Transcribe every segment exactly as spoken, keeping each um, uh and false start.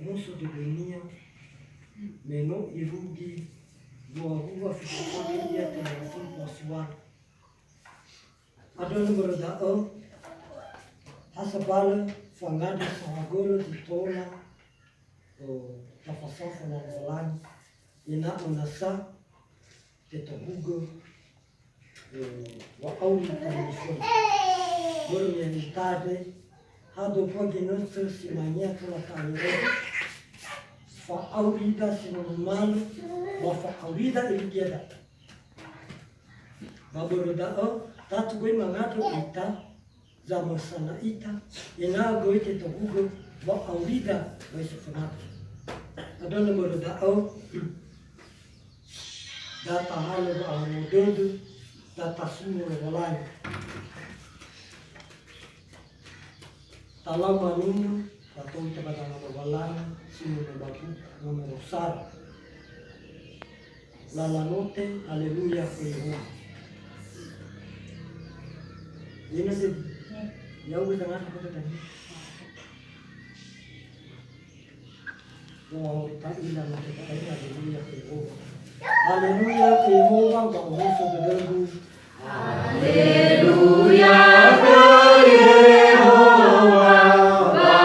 Muso dödönia, me no irugi dua wua fitu satu ia telau sempua suara. Andrö börö da'ö, ha sabalö fangandrö saohagölö zi tola, ö, tafasafo na Lowalangi, ena'ö nasa tetohugö, ö, wa'auri ita niföna. Börö me ita andre, ha dopua ginötö si mangea tola ta'auri, fa'aurida si no numalö, ba fa'aurida irugia da'ö. Ba börö da'ö, tatu göi mangandrö ita, zamösana ita, ena'ö göi tetohugö wa'aurida ba si föna. Andrö börö da'ö, da tahalö wa'ahowu dödö, da tasuno Lowalangi. Talau manunu, tatou ita ba danga Lowalangi, si no babu nomero sara. Lala note, haleluya, khö Yehowa. Ina se, ya uwe tangata kota tani. Wa ta'ila note ta'ila, haleluya, khö Yehowa. Haleluya, khö Yehowa, ba omuso dödögu. Haleluya, khö Yehowa, ba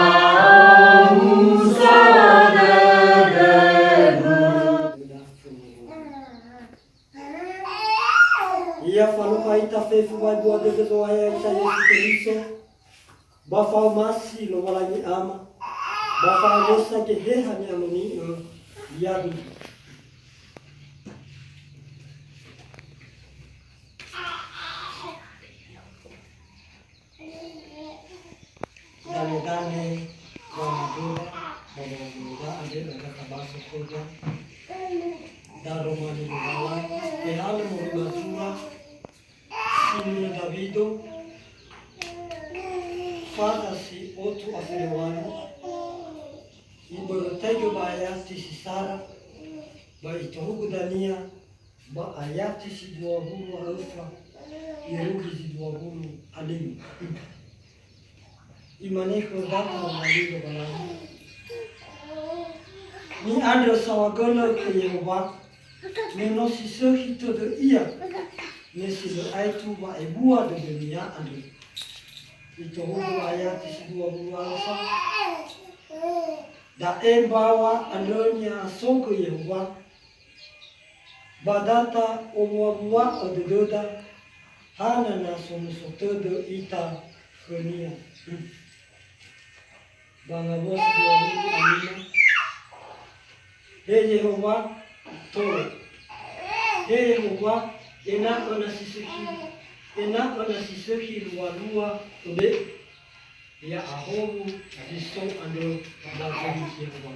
omuso dödögu. Ia faluha ita fefu wa'ebua dödö Zo'aya ita Yesu Keriso, ba fa'omasi Lowalangi Ama, ba fa'aosa Geheha ni'amoni'ö yadu. Danedane wamadola, ba wamadola andre na gatabaso khöda. Daroma ni Lowalangi, ehalö moroi ba zura, si nunö Dawido, fata si otu a fele walu, ibörötaigö ba ayati si sara, ba itohugö dania, ba ayati si dua wulu a öfa, irugi zi dua wulu a lima. Imane khöda Lowalangi Lowalangi, mi'andrö saohagölö khö Yehowa, me no si sökhi tödö Ia, me si lö aetu wa'ebua dödö-Nia andrö. Itohugö ayati si dua wulu a öfa, da'e mbaŵa andrö ni'asogö Yehowa, ba da ta'owuawua'ö dödöda, hana na somuso tödö ita khö-Nia. Ngawua si dua wulu a lima. He Yehowa, tolo. He Yehowa, ena'ö na si sökhi, ena'ö na si sökhi lualua tobe'u, ya'ahowu zi so andrö ba Yehowa.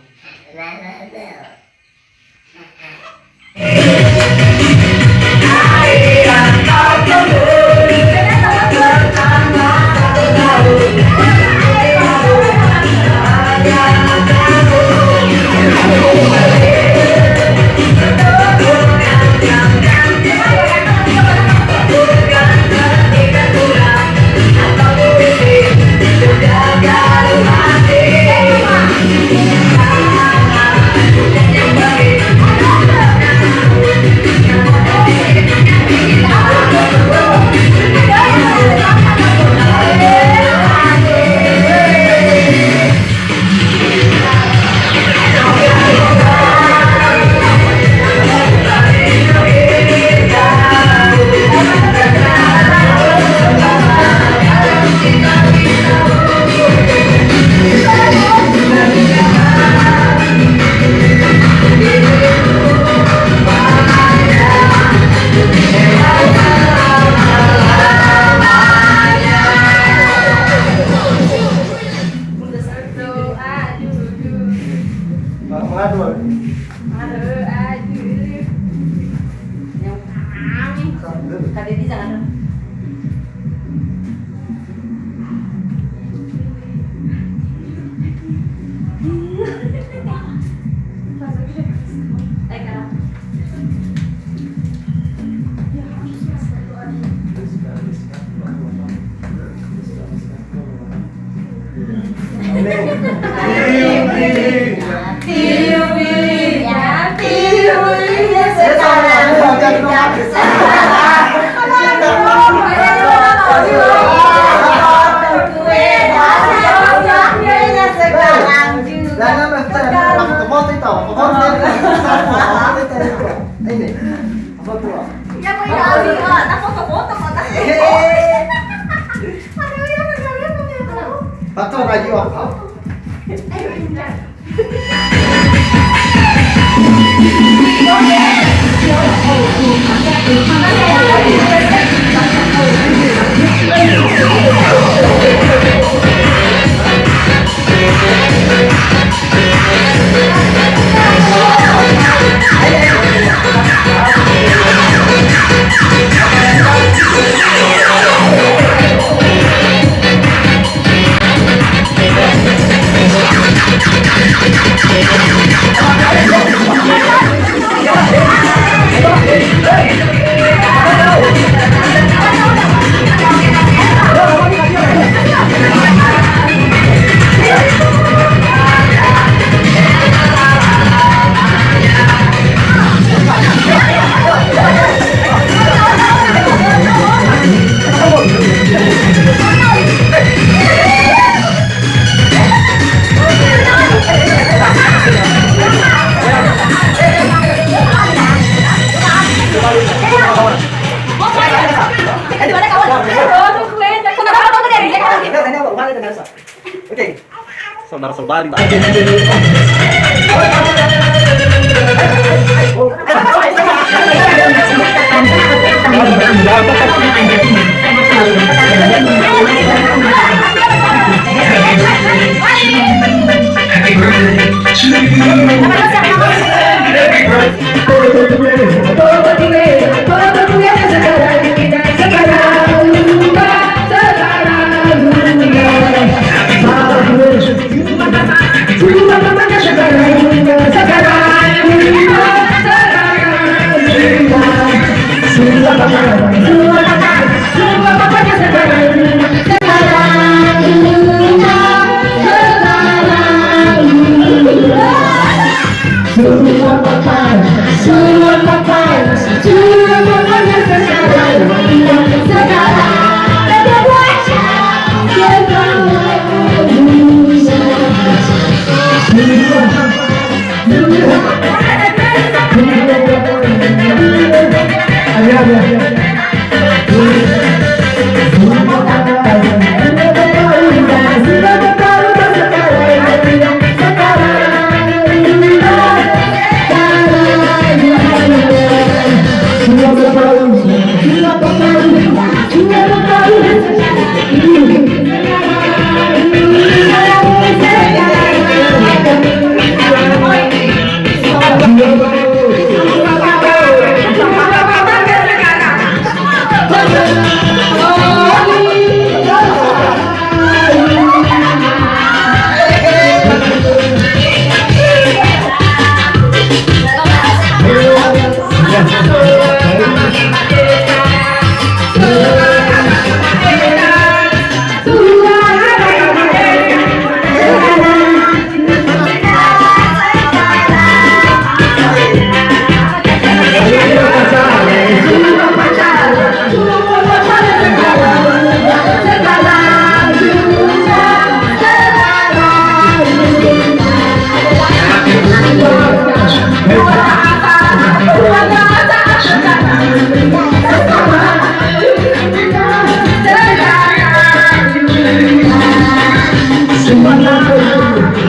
Aduh, aduh. Aduh, aduh. Yang kami. Kak Dedi jangan. Ini. Apa tuh? Fatua na io apa? Oke. Saudara-saudari. Hah?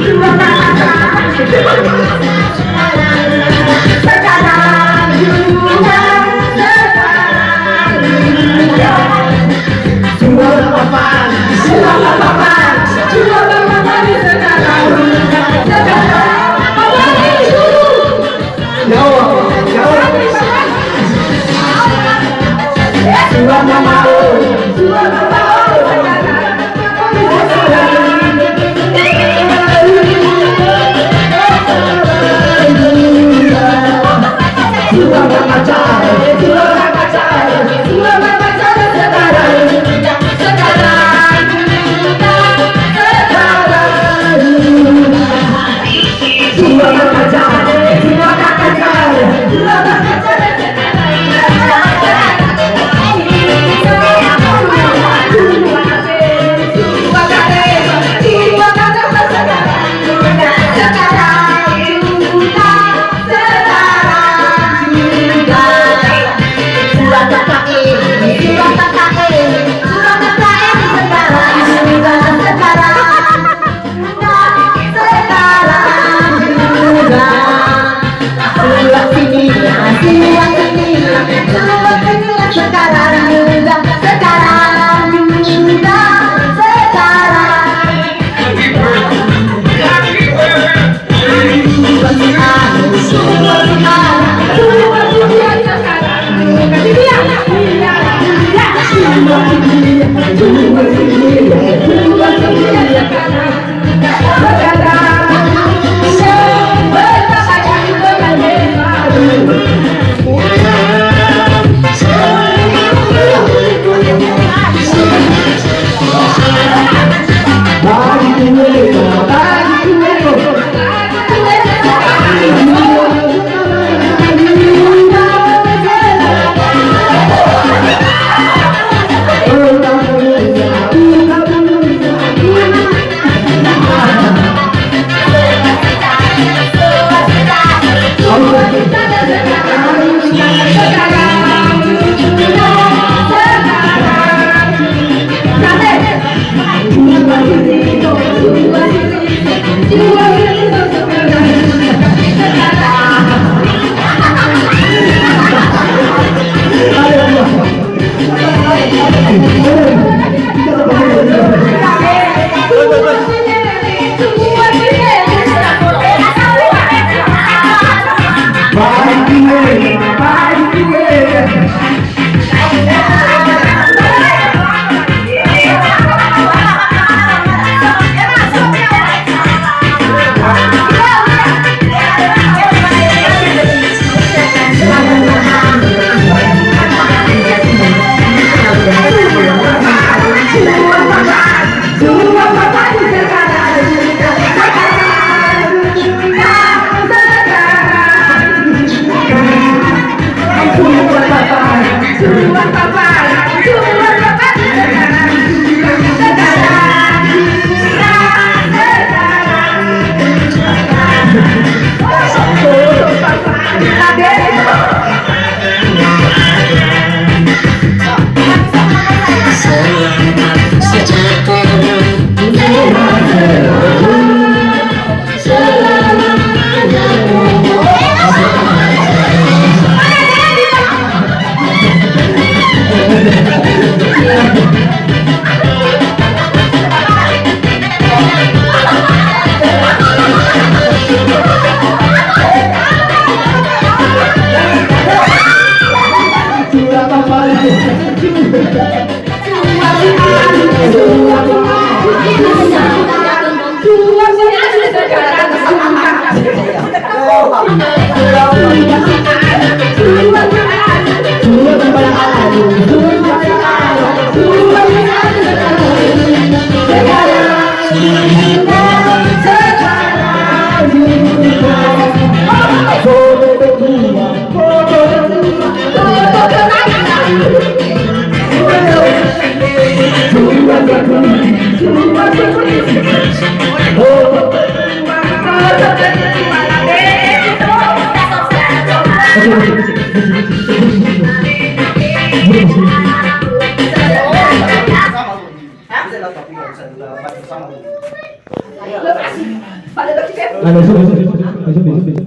Ada, sudah, sudah, sudah, sudah, sudah.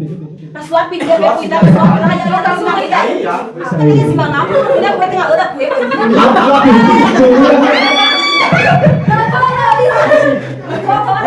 Suapi dia, suapi dia, suapi dia. Iya. Tadi si Bang Abu, udah gue tengah, udah gue. Apa, apa, itu?